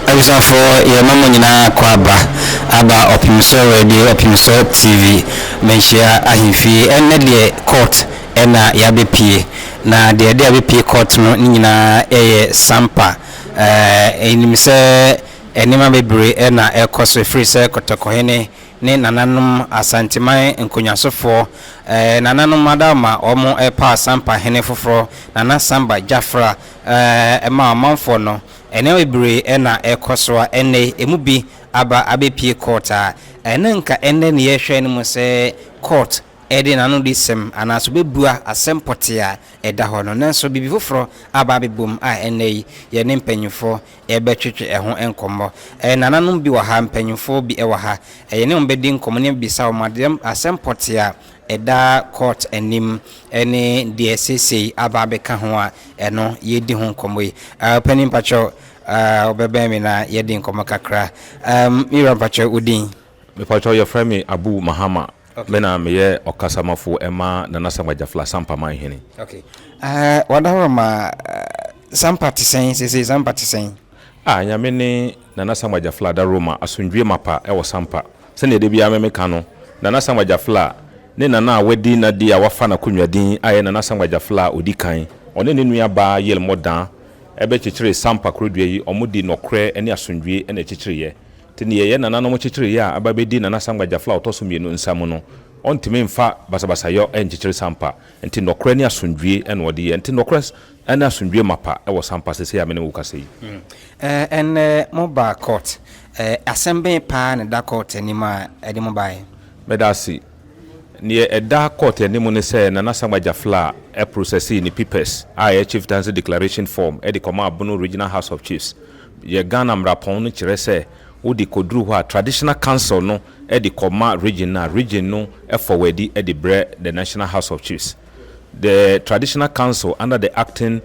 Abusuafoɔ, yɛma mo nyinaa kɔ aba Ɔpemsɔ Radio, Ɔpemsɔ TV, Manhyia Ahemfie. Ɛnnɛ deɛ court ɛna yɛabɛpie, na deɛ ɛde abɛpie court no ne nyinaa ɛyɛ Sampa. Ɛnim sɛ nneɛma bebree ɛna ɛkɔ so, ɛfiri sɛ Kɔtɔkɔhene ne nananom Asanteman nkonnwasofoɔ, nananom adama wɔn ɛpa Sampa hene foforɔ, Nana Samba Jafra, ɛma ɔmanfoɔ no. Nneɛma bebree ɛna ɛkɔ so a ɛnnɛ emu bi aba abɛpie court a ɛne nka ɛnnɛ ne yɛhwɛ no mu sɛ court ɛde n'ano de sɛm anaasɛ obɛbua asɛm pɔtee a ɛda hɔ no. Nanso biribi foforɔ aba abɛbom a ɛnnɛ yi yɛne mpanyinfoɔ ɛbɛtwetwe ɛho nkɔmmɔ. Nananom bi wɔ ha, mpanyinfoɔ bi ɛwɔ ha, ɛyɛ ne wɔn bɛdi nkɔmmɔ ne bisa wɔn adeɛ asɛm pɔtee a ɛda court anim ɛne deɛ seesei aba abɛka ho a ɛno yɛdi ho nkɔmmɔ yi. Panin, mpakyɛw, ɔbɛbɛn mi na yɛdi nkɔmmɔ kakra. Mira, mpakyɛw, wo din? Mepakyɛw, yɛfrɛ me Abu Mahama. Me na meyɛ ɔkasamafo ɛma Nana Samba Gyafla, Sampaman hene. Okay. Wadahoro ma Sampa te sɛn seesei? Sampa te sɛn? A Nyame ne Nana Samba Gyafla daroma, asomdwie mapa ɛwɔ Sampa. Sɛnea da biara memeka no, Nana Samba Gyafla ne nana a wadi n'adi a wafa n'akonnwa din a ɛyɛ Nana Samba Gyafla a ɔdi kan, ɔne ne nua baa Yelmɔ Dan ɛbɛkyekyere Sampa kurodua yi, ɔmo di nɔkorɛ ne asomdwie na ɛkyekyereeɛ. Nti neɛ yɛ nananom kyekyereeɛ a aba bɛdi Nana Samba Gyafla a ɔtɔ so mmienu nsa mu no, ɔntumi mfa basabasayɔ nkyekyere Sampa. Nti nɔkorɛ ne asomdwie na ɔde yɛ. Nti nɔkorɛ ne asomdwie mapa wɔ Sampa seesei a me ne wo kasa yi. Ɛnnɛ moba court, asɛm bɛn paa na ɛda court anim a ɛde mo baeɛ? Meda ase. Neɛ ɛda court anim ne sɛ Nana Samba Gyafla processee ne papers a ɛyɛ chieftaincy declaration form de kɔmaa Bono Regional House of Chiefs. Yɛ Ghana mmarapɔn no kyerɛ sɛ wode kɔduru hɔ a, traditional council no de kɔma region no a, region no forward de brɛ the National House of Chiefs. The traditional council under the acting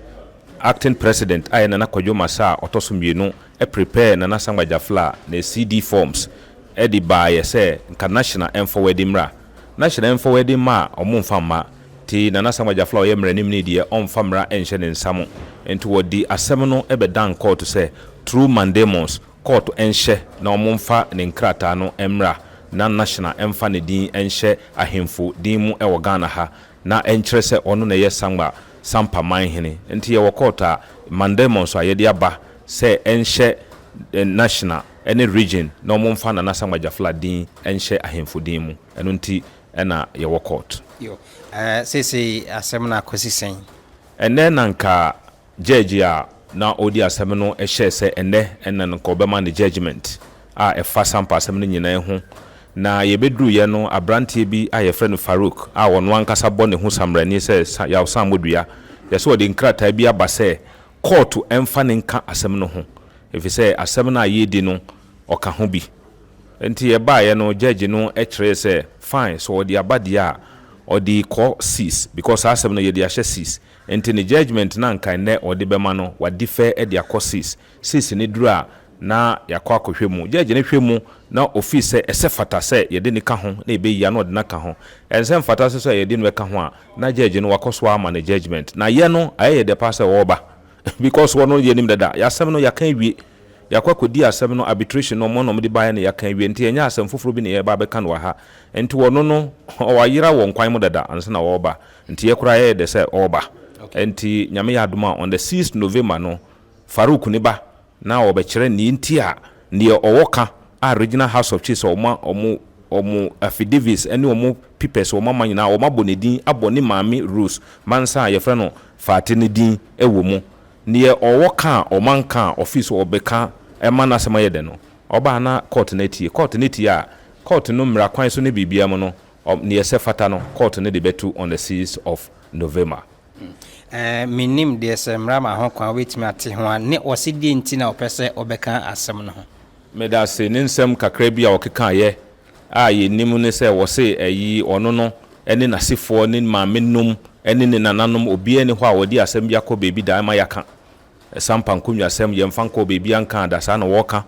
president a ɛyɛ Nana Kwadwo Masa a ɔtɔ so mmienu prepare Nana Samba Gyafla ne CD forms de baeɛ sɛ nka national ɛmforward mmra. National ɛmforward mma a, ɔmo mfa mma. Nti Nana Samba Gyafla a ɔyɛ mmaranim ne deɛ, ɔmfa mmara nhyɛ ne nsa mo. Nti wɔde asɛm no bɛdan court sɛ through mandamus court nhyɛ na ɔmo mfa ne nkrataa no mmra na national ɛmfa ne din nhyɛ ahemfo din mu ɛwɔ Ghana ha na ɛnkyerɛ sɛ ɔno na ɛyɛ Sangba Sampa man hene. Nti yɛwɔ court a mandamus a yɛde aba sɛ ɛnhyɛ national ɛne region na ɔmo mfa Nana Samba Gyafla din nhyɛ ahemfo din mu. Ɛno nti ɛna yɛwɔ court. Yo. Seesei asɛm no akɔsi sɛn? Ɛnɛ na nka judge a na ɔdi asɛm no hyɛɛ sɛ ɛnɛ ɛna nka ɔbɛma ne judgement a ɛfa Sampa asɛm no nyinaa ho. Na yɛbɛduruyɛ no, aberanteɛ bi a yɛfrɛ no Farouk a ɔno ankasa bɔ ne ho samrani sɛ Yaw Samodua, yɛsɛ ɔde nkrataa bi aba sɛ court ɛmfa ne nka asɛm no ho, ɛfiri sɛ asɛm no a yɛredi no, ɔka ho bi. Nti yɛbaeɛ no, judge no kyerɛɛ sɛ fine, sɛ ɔde aba deɛ a, ɔde kɔ six, because saa asɛm no yɛde ahyɛ 6. Nti ne judgement na nka nnɛ ɔde bɛma no, wadi fɛ de akɔ 6. 6 ne duru a, na yɛakɔ akɔhwɛ mu. Judge no hwɛ mu na ofii sɛ ɛsɛ fata sɛ yɛde ne ka ho na yɛbɛyi a, na ɔde no aka ho. Ɛnsɛ mfata nso sɛ yɛde no bɛka ho a, na judge no wakɔ so ama ne judgement. Na yɛ no ayɛ yɛ dɛ paa sɛ ɔreba because wɔno yɛnim dada, yɛasɛm no yɛaka awie. Yɛakɔ akɔdi asɛm no arbitration no, ɔmo na ɔmo de baeɛ no, yɛaka awie. Nti ɛnyɛ asɛm foforɔ bi na yɛba abɛka no wɔ ha. Nti wɔno no ɔwayera wɔ nkwan mu dada ansa na ɔreba. Nti yɛ koraa yɛyɛ dɛ sɛ ɔreba. Nti Nyame yɛ adom a, on the 6 November no, Farouk ne ba na ɔbɛkyerɛ neɛ nti a neɛ ɔwɔ ka a Regional House of Chiefs ɔmo affidavits ne ɔmo papers ɔmo ama nyinaa, ɔmo abɔ ne din, abɔ ne maame Rose Mansa a yɛfrɛ no Faate ne din wɔ mu. Neɛ ɔwɔ ka a ɔma nka a ɔfii so ɔbɛka ɛma n'asɛm ayɛ dɛ no, ɔbaa na court no atie. Court no tie a, court no mmara kwan so ne biribia mu no, neɛ sɛ fata no, court no de bɛto on the 6th of November. Menim deɛ sɛ mmara ma ho kwan wobɛtumi ate ho a, ne ɔse deɛ nti na ɔpɛ sɛ ɔbɛka asɛm no ho? Meda ase. Ne nsɛm kakra bi a ɔkekaeɛ a yɛnim ne sɛ wɔse ɛyi ɔno no ne n'asefoɔ ne maame nom ne ne nananom, obiara ni hɔ a wɔde asɛm bi akɔ baabi da ɛma yɛaka Sampa nkonnwasɛm, yɛmfa nkɔɔ baabi anka da saa na wɔreka.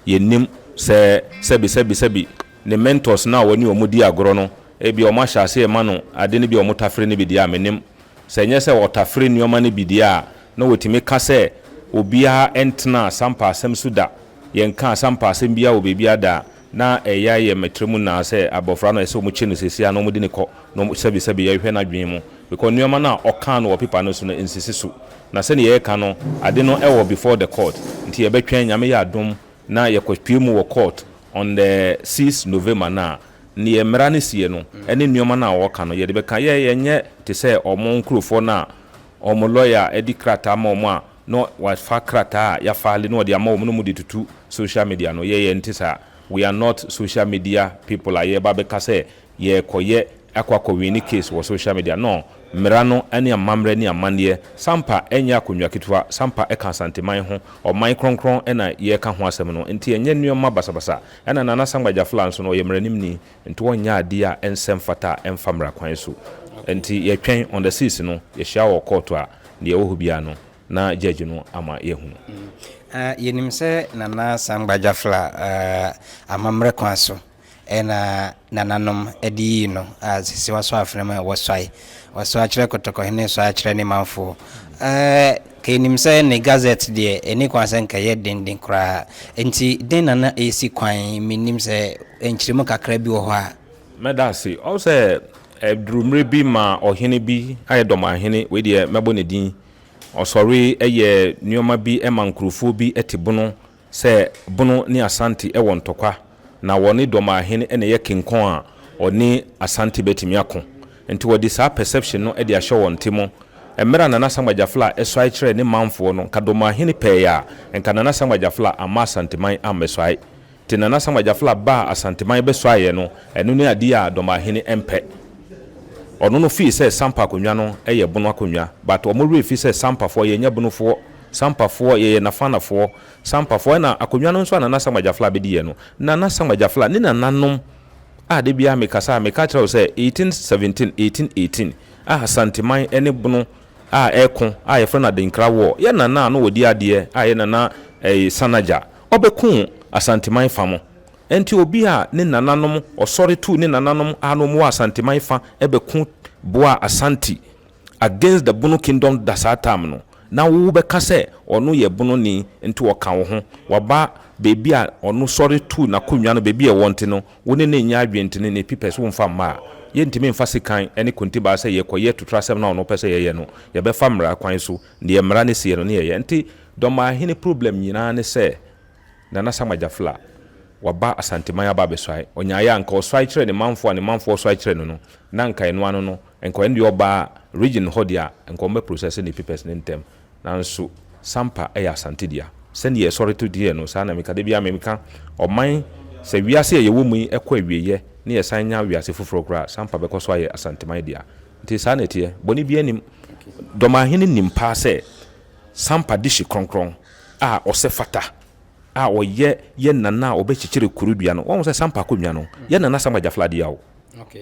Yɛnim sɛ sɛbi sɛbi sɛbi ne mentors no a wɔne wɔn di agorɔ no, ebi wɔn ahyɛ ase ɛma no ade no bi a wɔn tafere no bi deɛ a, menim sɛ nyɛ sɛ wɔtafere nneɛma no bi deɛ a, na wɔtumi ka sɛ obiara ntena Sampa asɛm so da. Yɛnkaa Sampa asɛm biara wɔ baabiara da a, na ɛyɛ ayɛ me tiri mu naa sɛ abɔfra no ɛsɛ sɛ wɔkye no seesei ara na wɔde no kɔ na wɔn sɛbi sɛbi yɛhwɛ n'adwene mu because nneɛma no a ɔkaa no wɔ paper no so no nsisi so. Na sɛdeɛ yɛreka no, ade no wɔ before the court nti yɛbɛtwɛn Nyame yɛ adom na yɛkɔpue mu wɔ court on the six November no a, neɛ mmara no sie no ne nneɛma no a wɔka no yɛde bɛka. Yɛ yɛnyɛ te sɛ wɔn nkurofoɔ no a wɔn lawyer de krataa ma wɔn a na wafa krataa a yɛafaale na ɔde ama wɔn na wɔde tutu social media no. Yɛ yɛnte saa. We are not social media people a yɛreba abɛka sɛ yɛrekɔyɛ akɔ akɔ winni case wɔ social media. No, mmara no ne amammerɛ ne amanneɛ. Sampa nyɛ akonnwa ketewa, Sampa ka Asanteman ho, ɔman kronkron na yɛreka ho asɛm no, nti ɛnyɛ nnoɔma basabasa. Ɛna Nana Sangba Gyafla nso no ɔyɛ mmaranimni, nti ɔnyɛ adeɛ a ɛnsɛ mfata a ɛmfa mmara kwan so. Nti yɛtwɛn on the six no, yɛhyia wɔ kɔɔto a, deɛ ɛwɔ hɔ biara no na judge no ama yɛahunu. Yɛnim sɛ Nana Sangba Gyafla amammerɛ kwan so na nananom de yii no a sisi wasɔ afena mu a wɔsɔe. Wɔsɔ akyerɛ Kotɔkɔhene, sɔ akyerɛ ne manfoɔ. Ka yɛnim sɛ ne gazette deɛ ɛni kwan sɛ nka ɛyɛ denden koraa. Nti den na na ɛresi kwan? Mennim sɛ nkyerɛmu kakra bi wɔ hɔ a. Mɛda ase. Ɔhu sɛ ɛduru mmerɛ bi ma ɔhene bi ayɛ dɔmahene, wei deɛ mɛbɔ ne din, ɔsɔre yɛ nneɛma bi ma nkurofoɔ bi te bono sɛ Bono ne Asante wɔ ntɔkwa, na wɔne Dɔmahene na ɛyɛ kenkɔn a ɔne Asante bɛtumi ako. Nti wɔde saa perception no de ahyɛ wɔn te mo. Mmerɛ a Nana Samgba Gyafla suae kyerɛɛ ne manfoɔ no, nka Dɔmahene pɛɛe a, nka Nana Samgba Gyafla amma Asanteman ammɛsuae. Nti Nana Samgba Gyafla baa Asanteman bɛsuaeɛ no, ɛno ne adeɛ a Dɔmahene mpɛ. Ɔno no fii sɛ Sampa akonnwa no yɛ Bono akonnwa, but wɔn werɛ fi sɛ Sampafoɔ yɛnyɛ Bonofoɔ. Sampafoɔ, yɛyɛ Nafanafoɔ. Sampafoɔ, ɛna akonnwa no nso a Nana Samgba Gyafla bɛdiiɛ no, Nana Samgba Gyafla ne nananom a da biara mekasa a meka kyerɛ wo sɛ 1817, 1818 a Asanteman ne Bono a ɛreko a yɛfrɛ no Adenkra War, yɛ Nana a na ɔdi adeɛ a ɛyɛ Nana Sanagya, ɔbɛkoo Asanteman fa mo. Ɛnti obi a ne nananom, ɔsɔre tuu ne nananom a na wɔwɔ Asanteman fa bɛko boaa Asante against the Bono kingdom da saa time no na wo bɛka sɛ ɔno yɛ Bono ni nti ɔka wo ho, waba baabi a ɔno sɔre tuu n'akonnwa no baabi a ɛwɔ nti no wo ne no nyɛ adwene nti no ne pipɛs wo mfa mma a, yɛntumi mfa sekan ne kontibaa sɛ yɛkɔ yɛ totorasɛm no a ɔno pɛ sɛ yɛyɛ no, yɛbɛfa mmara kwan so, deɛ mmara no seɛ no ne yɛyɛ nti Dɔmahene problem nyinaa ne sɛ Nana Sama Gyafla waba Asanteman aba abɛsuae, ɔnyaeɛ a nka ɔsuae kyerɛ ne manfoɔ a ne manfoɔ suae kyerɛ no no na nka ɛno ano no Nka ɛno deɛ ɔbaa region hɔ deɛ a nka wɔbɛ process ne papers no ntɛm nanso Sampa yɛ Asante dea. Sɛdeɛ yɛsɔre to deɛ no saa na meka da biara meka ɔman sɛ wiase a yɛwɔ mu yi kɔ awieɛ na yɛsan nya wiase foforɔ koraa a Sampa bɛkɔ so ayɛ Asanteman dea. Nti saa na ɛteɛ. Bɔne biara nnim. Dɔmahene nim paa sɛ Sampa dehye kronkron a ɔsɛ fata a ɔyɛ yɛ nana a ɔbɛkyekyere kuro dua no. Wahu sɛ Sampa akonnwa no yɛ Nana Sama Gyafla dea o.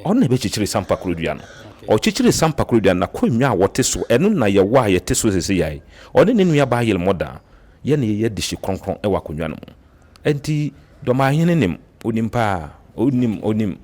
Ɔno na ɛbɛkyekyere Sampa kuro dua no. Ɔkyekyere Sampa kuro dua no, n'akonnwa a wɔte so, ɛno na yɛwɔ a yɛte so seesei yi. Ɔne ne nuabaa Yelmɔda, yɛn na yɛyɛ dehye kronkron wɔ akonnwa no mu. Enti Dɔmahene nim, ɔnim paa, ɔnim, ɔnim.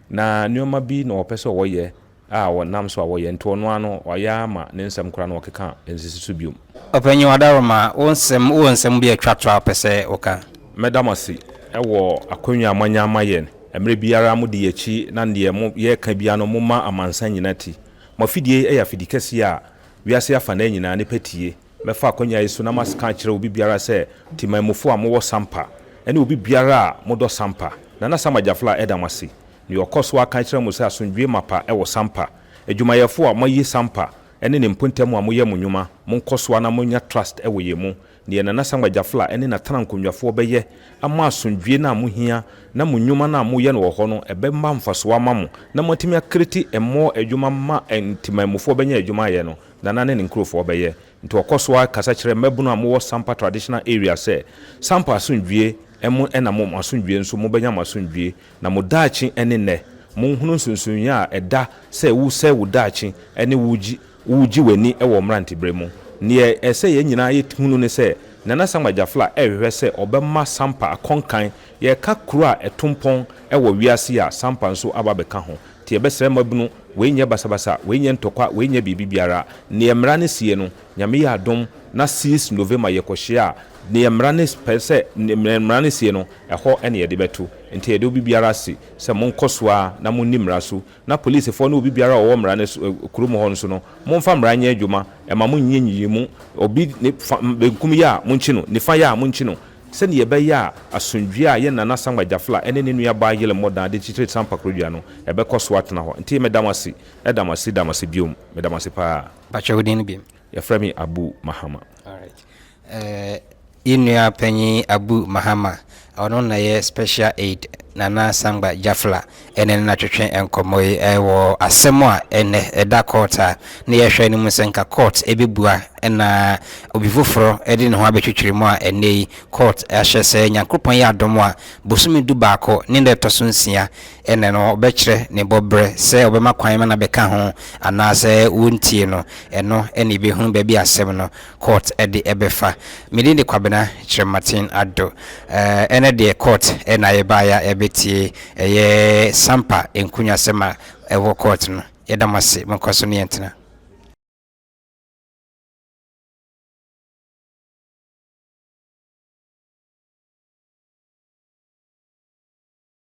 Na nneɛma bi na ɔpɛ sɛ ɔyɛ a ɔnam so a ɔyɛ nti ɔno ara no wayɛ ara ma ne nsɛm koraa no ɔkeka a ɛnsisi so biom. Ɔpanyin Wadaroma, wo nsɛm, wowɔ nsɛm bi a ɛtwa to a wopɛ sɛ woka? Mɛda mo ase wɔ akwanya a moanya ama yɛn. Mmerɛ biara modi yɛn akyi na deɛ mo yɛreka biara no moma amansan nyinaa ti. Mo afidie yi yɛ afidi kɛseɛ a wiase afanaa nyinaa nnipa tie. Mɛfa akwanya yi so na maka akyerɛ obi biara sɛ Temanmufoɔ a mowɔ Sampa ne obi biara a modɔ Sampa, Nana Sam Agyafla da mo ase. Nea ɔkɔ so ara ka kyerɛ mo sɛ asomdwoe mapa wɔ Sampa. Adwumayɛfo a moayi Sampa ne ne mpontam a moyɛ mo nnwuma, monkɔ so ara na monya trust wɔ yɛn mu. Nea Nana Samuel Gyafla ne n'atenankonnwafoɔ bɛyɛ ama asomdwoe no a mohia na mo nnwuma no a moyɛ no wɔ hɔ no ɛbɛma mfasoɔ ama mo na moatumi akreti mmɔɔ adwuma ma ntemanmufoɔ bɛnya adwuma ayɛ no, Nana ne ne nkurofoɔ bɛyɛ. Nti ɔkɔ so ara kasa kyerɛ mmabunu a mowɔ Sampa Traditional Area sɛ, Sampa asomdwoe mo na mo asomdwoe nso mobɛnya mo asomdwoe Na mo daakye ne nnɛ. Monhunu nsonsonoeɛ a ɛda sɛ woresɛe wo daakye ne woregye woregye w'ani wɔ mmeranteberɛ mu. Neɛ ɛsɛ yɛn nyinaa yɛhunu ne sɛ, Nana Samgba Gyafla rehwehwɛ sɛ ɔbɛma Sampa akɔnkan. Yɛreka kuro a ɛto mpɔn wɔ wiase yi a, Sampa nso aba abɛka ho. Nti yɛbɛsrɛ mmabunu, wei nyɛ basabasa, wei nyɛ ntɔkwa, wei nyɛ biribi biara. Neɛ mmara no sie no, Nyame yɛ adom. na 6 November yɛkɔhyia a, deɛ mmara no pɛ sɛ mmara no sie no, ɛhɔ na yɛde bɛto. Nti yɛde obi biara ase sɛ monkɔ so ara na monni mmara so, na polisifoɔ ne obi biara a ɔwɔ mmara no so kurom hɔ nso no, momfa mmara nyɛ adwuma, mma monnyɛ nyiyimu. Obi ne fa benkum yɛ a, monkyi no, nifa yɛ a, monkyi no, sɛdeɛ ɛbɛyɛ a asomdwoeɛ a yɛn Nana Sangba Jafla ne ne nuabaa Yele Mmɔdan de kyekyeree Sampa Kurodua no, ɛbɛkɔ so atena hɔ. Nti meda mo ase, da mo ase, da mo ase biom. Meda mo ase paa. Pakyɛ wo din no biom. Yɛfrɛ me Abu Mahama. Alright. Eh, yɛn nua panyin Abu Mahama, ɔno na yɛ Special Aid Nana Sangba Jafla ɛne no na twetwe nkɔmmɔ yi wɔ asɛm a ɛnɛ ɛda court a na yɛhwɛ no mu sɛ nka court ɛbɛbua na obi foforɔ de ne ho abɛtwitwiri mu a ɛnɛ yi court ahyɛ sɛ Nyankoropɔn yɛ adom a bosome 11 ne da ɛtɔ so 6 ɛnɛ no ɔbɛkyerɛ ne bɔberɛ sɛ ɔbɛma kwan ma no abɛka ho anaasɛ wɔntie no. Ɛno na yɛbɛhunu baabi a asɛm no court de bɛfa. Me din de Kwabena Kyerematen Addo. Ɛnɛ deɛ court na yɛbaeɛ a yɛabɛtie ɛyɛ Sampa nkonwasɛm a ɛwɔ court no. Yɛda mo ase, monkɔ so ne yɛn ntena.